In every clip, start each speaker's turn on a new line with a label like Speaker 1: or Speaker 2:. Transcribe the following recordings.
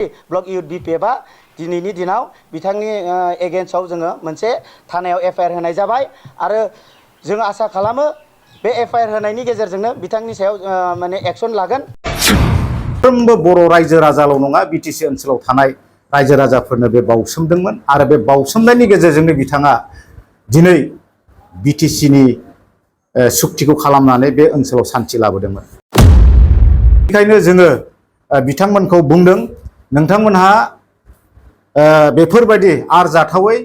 Speaker 1: Block youth बिपिएफआ दिनैनि दिनाव बिथांनि एगेन्स्टआव जोङो मोनसे थानायाव एफआइआर होनाय जाबाय आरो जों आसा खालामो बे एफआइआर होनायनि गेजेरजोंनो बिथांनि सायाव माने एक्सन लागोन।
Speaker 2: साफ्रोमबो बर' रायजो राजाल' नङा बिटिसि ओनसोलाव थानाय रायजो राजाफोरनो बे बावसोमदोंमोन आरो बे बावसोमनायनि गेजेरजोंनो बिथाङा दिनै बिटिसिनि सुक्तिखौ खालामनानै बे ओनसोलाव सान्थि लाबोदोंमोन। बेनिखायनो जोङो बिथांमोनखौ बुंदों नोंथांमोनहा बेफोरबायदि आरजाथावै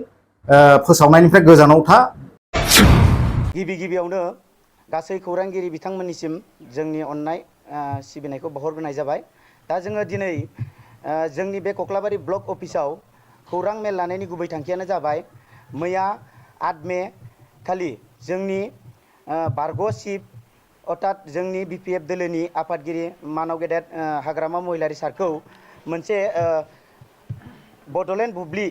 Speaker 2: फोसावनायनिफ्राय गोजानाव था।
Speaker 1: गिबियावनो गासै खौरांगिरि बिथांमोननिसिम जोंनि अननाय सिबिनायखौ बावहरग्रोनाय जाबाय। दा जोङो दिनै जोंनि बे कक्लाबारि ब्लक अफिसाव खौरां मेल लानायनि गुबै थांखियानो जाबाय मैया 8 मे खालि जोंनि बारग' चिफ अर्थात जोंनि बिपिएफ दोलोनि आफादगिरि मानव गेदेर हाग्रामा महिलारि सारखौ मोनसे बड'लेण्ड बुब्लि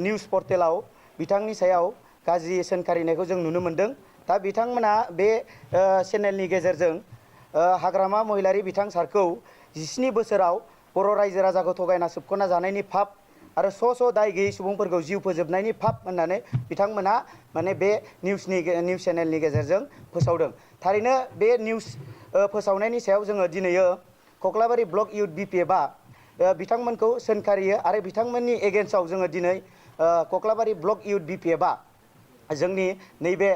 Speaker 1: निउस पर्टेलाव बिथांनि सायाव गाज्रि सोंखारिनायखौ जों नुनो मोनदों। दा बिथांमोना बे चेनेलनि गेजेरजों हाग्रामा महिलारि बिथां सारखौ 17 बोसोराव बर' रायजो राजाखौ थगायना सोबख'ना जानायनि फाब आरो स' दाय गैयै सुबुंफोरखौ जिउ फोजोबनायनि फाब होननानै बिथांमोना माने बे निउस चेनेलनि गेजेरजों फोसावदों। थारैनो बे निउस फोसावनायनि सायाव जोङो दिनैयो कक्लाबारि ब्लक इउथ बिपिएफआ बिथांमोनखौ सोंखारियो आरो बिथांमोननि एगेन्स्टआव जोङो दिनै कक्लाबारि ब्लक इउथ बिपिएफआ जोंनि नैबे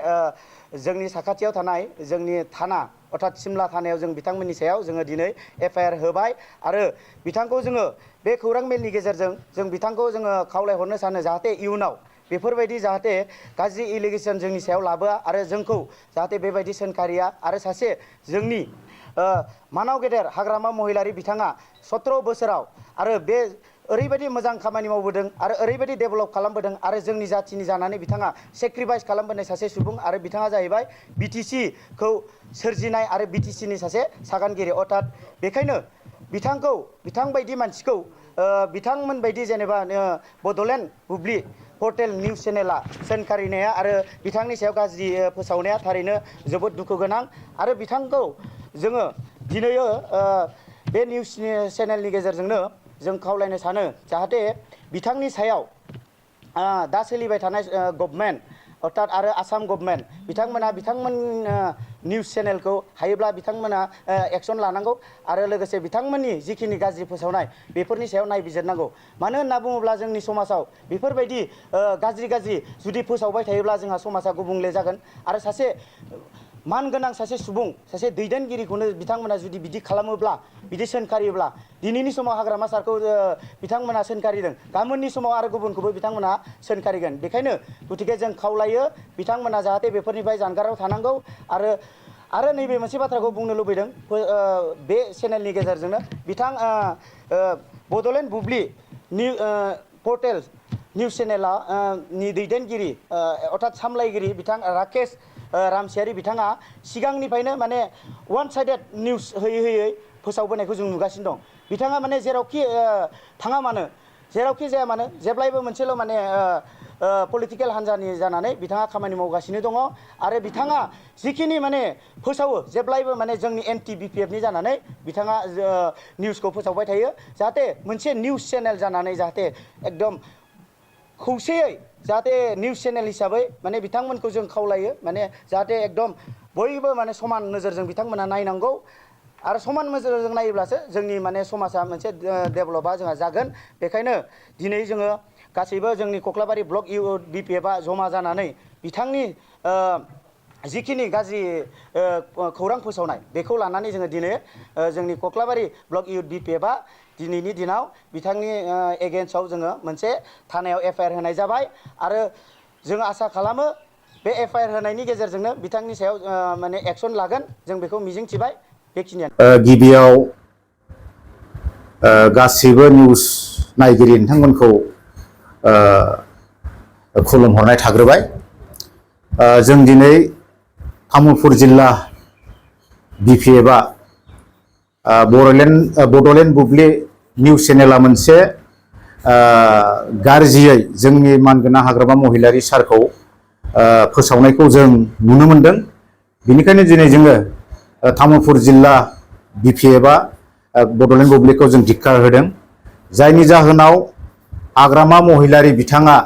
Speaker 1: जोंनि साखाथियाव थानाय जोंनि थाना अर्थात सिमला थानायाव जों बिथांमोननि सायाव जोङो दिनै एफआइआर होबाय आरो बिथांखौ जोङो बे खौरां मेलनि गेजेरजों जों बिथांखौ जोङो खावलायहरनो सानो जाहाथे इयुनाव बेफोरबायदि जाहाथे गाज्रि एलिगेसन जोंनि सायाव लाबोआ आरो जोंखौ जाहाथे बेबायदि सोंखारिया आरो सासे जोंनि मानाव गेदेर हाग्रामा महिलारि बिथाङा 17 बोसोराव आरो बे ओरैबायदि मोजां खामानि मावबोदों आरो ओरैबायदि डेभेलप खालामबोदों आरो जोंनि जाथिनि जानानै बिथाङा सेक्रिफाइस खालामबोनाय सासे सुबुं आरो बिथाङा जाहैबाय बिटिसिखौ सोरजिनाय आरो बिटिसिनि सासे सागानगिरि अर्थात बेखायनो बिथांबायदि मानसिखौ बिथांमोनबायदि जेनेबा बड'लेण्ड बुब्लि पर्टेल निउस चेनेला सोंखारिनाया आरो बिथांनि सायाव गाज्रि फोसावनाया थारैनो जोबोद दुखु गोनां आरो बिथांखौ जोङो दिनैयो बे निउस चेनेलनि गेजेरजोंनो जों खावलायनो सानो जाहाथे बिथांनि सायाव दा सोलिबाय थानाय गभर्नमेन्ट अर्थात आरो आसाम गभर्नमेन्ट बिथांमोन निउस चेनेलखौ हायोब्ला बिथांमोना एक्सन लानांगौ आरो लोगोसे बिथांमोननि जिखिनि गाज्रि फोसावनाय बेफोरनि सायाव नायबिजिरनांगौ। मानो होनना बुङोब्ला जोंनि समाजाव बेफोरबायदि गाज्रि जुदि फोसावबाय थायोब्ला जोंहा समाजा गुबुंले जागोन आरो सासे मानगोनां सासे सुबुं सासे दैदेनगिरिखौनो बिथांमोना जुदि बिदि खालामोब्ला बिदि सोंखारियोब्ला दिनैनि समाव हाग्रामा सारखौ बिथांमोना सोंखारिदों गाबोननि समाव आरो गुबुनखौबो बिथांमोना सोंखारिगोन। बेखायनो गतिके जों खावलायो बिथांमोना जाहाथे बेफोरनिफ्राय जानगाराव थानांगौ आरो नैबे मोनसे बाथ्राखौ बुंनो लुबैदों बे चेनेलनि गेजेरजोंनो बिथां बड'लेण्ड बुब्लि पर्टेल निउस चेनेला नि दैदेनगिरि अर्थात सामलायगिरि बिथां राकेश रामसियारि बिथाङा सिगांनिफ्रायनो माने वान साइडेड निउस होयै फोसावबोनायखौ जों नुगासिनो दं। बिथाङा माने जेरावखि थाङा मानो जेरावखि जाया मानो जेब्लायबो मोनसेल' माने पलिटिकेल हान्जानि जानानै बिथाङा खामानि मावगासिनो दङ आरो बिथाङा जिखिनि माने फोसावो जेब्लायबो माने जोंनि एन्टि बिपिएफनि जानानै बिथाङा निउसखौ फोसावबाय थायो जाहाथे मोनसे निउस चेनेल जानानै जाहाथे एकदम खौसेयै जाहाथे निउस चेनेल हिसाबै माने बिथांमोनखौ जों खावलायो माने जाहाथे एकदम बयबो माने समान नोजोरजों बिथांमोना नायनांगौ आरो समान नोजोरजों नायोब्लासो जोंनि माने समाजा मोनसे डेभेलपआ जोंहा जागोन। बेखायनो दिनै जोङो गासैबो जोंनि कक्लाबारि ब्लक इउथ बिपिएफआ जमा जानानै बिथांनि जिखिनि गाज्रि खौरां फोसावनाय बेखौ लानानै जोङो दिनै जोंनि कक्लाबारि ब्लक इउथ बिपिएफआ दिनैनि दिनाव बिथांनि एगेन्स्टआव जोङो मोनसे थानायाव एफआइआर होनाय जाबाय आरो जों आसा खालामो बे एफआइआर होनायनि गेजेरजोंनो बिथांनि सायाव माने एक्सन लागोन जों बेखौ मिजिंथिबाय। बेखिनियानो
Speaker 2: गिबियाव गासिबो निउस नायगिरि नोंथांमोनखौ खुलुमहरनाय थाग्रोबाय। जों दिनै तामुलपुर जिल्ला बिपिएफआ बड'लेण्ड बुब्लि निउस चेनेला मोनसे गाज्रियै जोंनि मानगोनां हाग्रामा महिलारि सारखौ फोसावनायखौ जों नुनो मोनदों। बेनिखायनो दिनै जोङो तामुलपुर जिल्ला बिपिएफआ बड'लेण्ड बुब्लिखौ जों धिक्कार होदों। जायनि जाहोनाव हाग्रामा महिलारि बिथाङा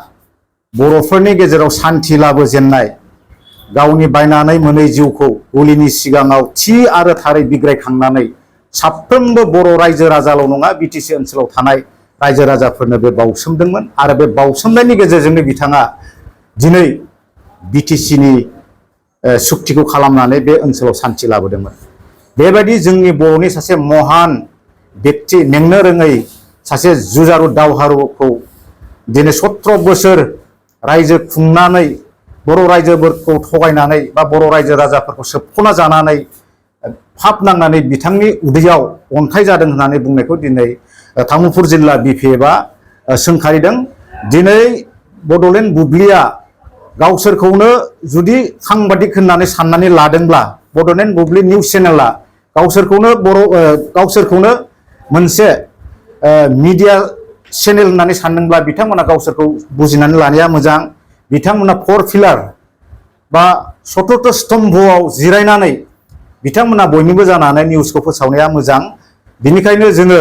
Speaker 2: बर'फोरनि गेजेराव सान्थि लाबोजेननाय गावनि बायनानै मोनै जिउखौ गुलिनि सिगाङाव थि आरो थारै बिग्रायखांनानै साफ्रोमबो बर' रायजो राजाल' नङा BTC ओनसोलाव थानाय रायजो राजाफोरनो बे बावसोमदोंमोन आरो बे बावसोमनायनि गेजेरजोंनो बिथाङा दिनै BTCनि सुक्तिखौ खालामनानै बे ओनसोलाव सान्थि लाबोदोंमोन। बेबायदि जोंनि बर'नि सासे महान व्यक्ति मेंनो रोङै सासे जुजारु दावहारुखौ दिनै 17 बोसोर रायजो खुंनानै बर' रायजोफोरखौ थगायनानै बा बर' रायजो राजाफोरखौ सोबख'ना जानानै फाब नांनानै बिथांनि उदैयाव अन्थाइ जादों होननानै बुंनायखौ दिनै तामुलपुर जिल्ला BPFआ सोंखारिदों। दिनै बड'लेण्ड बुब्लिया गावसोरखौनो जुदि साংबादिक होननानै साननानै लादोंब्ला बड'लेण्ड बुब्लि निउस चेनेला गावसोरखौनो मोनसे मिडिया चेनेल होननानै सानदोंब्ला बिथांमोना गावसोरखौ बुजिनानै लानाया मोजां। बिथांमोना 4 पिलार बा चतुर्थ स्तम्भआव जिरायनानै बिथांमोना बयनिबो जानानै निउसखौ फोसावनाया मोजां। बिनिखायनो जोङो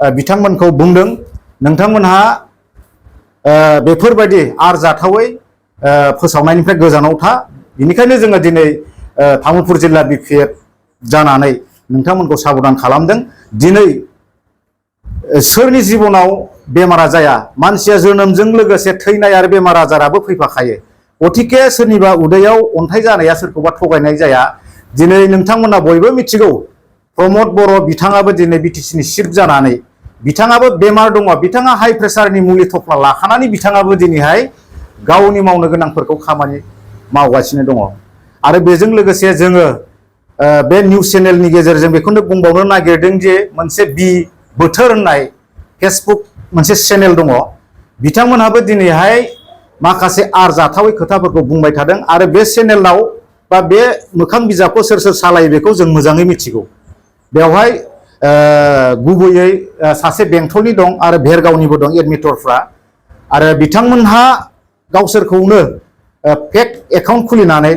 Speaker 2: बिथांमोनखौ बुंदों नोंथांमोनहा बेफोरबायदि आरजाथावै फोसावनायनिफ्राय गोजानाव था। बिनिखायनो जोङो दिनै तामुलपुर जिल्ला BPF जानानै नोंथांमोनखौ साबधान खालामदों। दिनै सोरनि जिबनाव बेमारा जाया, मानसिया जोनोमजों लोगोसे थैनाय आरो बेमार आजाराबो फैफाखायो। गथिखे सोरनिबा उदैयाव अन्थाइ जानाया सोरखौबा थगायनाय जाया। दिनै नोंथांमोना बयबो मिथिगौ प्रमद बर' बिथाङाबो दिनै BTCनि चिफ जानानै बिथाङाबो बेमार दङ। बिथाङा हाइ प्रेसारनि मुलि थफ्ला लाखानानै बिथाङाबो दिनैहाय गावनि मावनो गोनांफोरखौ खामानि मावगासिनो दङ। आरो बेजों लोगोसे जोङो बे निउस चेनेलनि गेजेरजों बेखौनो बुंबावनो नागिरदों जे मोनसे बोथोर होननाय फेसबुक मोनसे चेनेल दङ। बिथांमोनहाबो दिनैहाय माखासे आरजाथावै खोथाफोरखौ बुंबाय थादों आरो बे चेनेलाव बा बे मोखां बिजाबखौ सोर सोर सालायो बेखौ जों मोजाङै मिथिगौ। बेवहाय गुबैयै सासे बेंटलनि दं आरो भेरगावनिबो दं एडमिटरफ्रा। आरो बिथांमोनहा गावसोरखौनो फेक एकाउन्ट खुलिनानै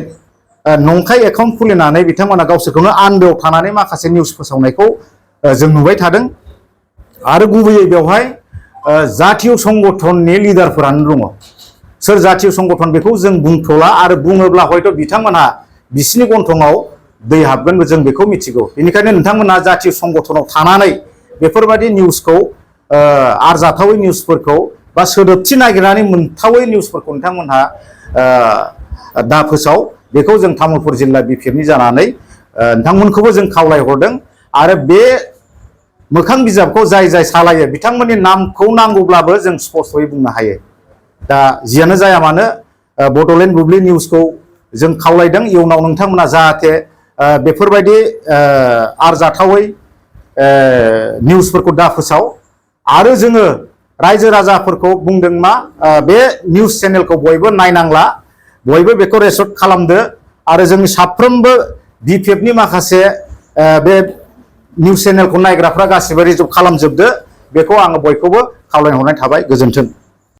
Speaker 2: नंखाय एकाउन्ट खुलिनानै बिथांमोना गावसोरखौनो आन्दोआव थानानै माखासे निउस फोसावनायखौ जों नुबाय थादों। आरो गुबैयै बेवहाय जातीय संगठननि लिडारफोरानो दङ। सोर जातीय संगठन बेखौ जों बुंथ'ला आरो बुङोब्ला हयथ' बिथांमोनहा बिसिनि गन्थङाव दै हाबगोन जों बेखौ मिथिगौ। बेनिखायनो नोंथांमोना जातीय संगठनाव थानानै बेफोरबायदि निउसखौ आरजाथावै निउसफोरखौ बा सोदोबथि नागिरनानै मोनथावै निउसफोरखौ नोंथांमोनहा दा फोसाव। बेखौ जों तामुलपुर जिल्ला BPFनि जानानै नोंथांमोनखौबो जों खावलायहरदों। आरो बे मोखां बिजाबखौ जाय जाय सालायो बिथांमोननि नामखौ नांगौब्लाबो जों स्पष्टयै बुंनो हायो। दा जियानो जाया मानो बड'लेण्ड बुब्लि निउसखौ जों खावलायदों इयुनाव नोंथांमोना जाहाथे बेफोरबायदि आरजाथावै निउसफोरखौ दा फोसाव। आरो जोङो रायजो राजाफोरखौ बुंदों मा बे निउस चेनेलखौ बयबो नायनांला, बयबो बेखौ रेकर्ड खालामदो आरो जोंनि साफ्रोमबो BPFनि माखासे बे निउस चेनेलखौ नायग्राफ्रा गासिबो रिजर्भ खालामजोबदो। बेखौ आङो बयखौबो खावलायहरनाय थाबाय। गोजोन्थों।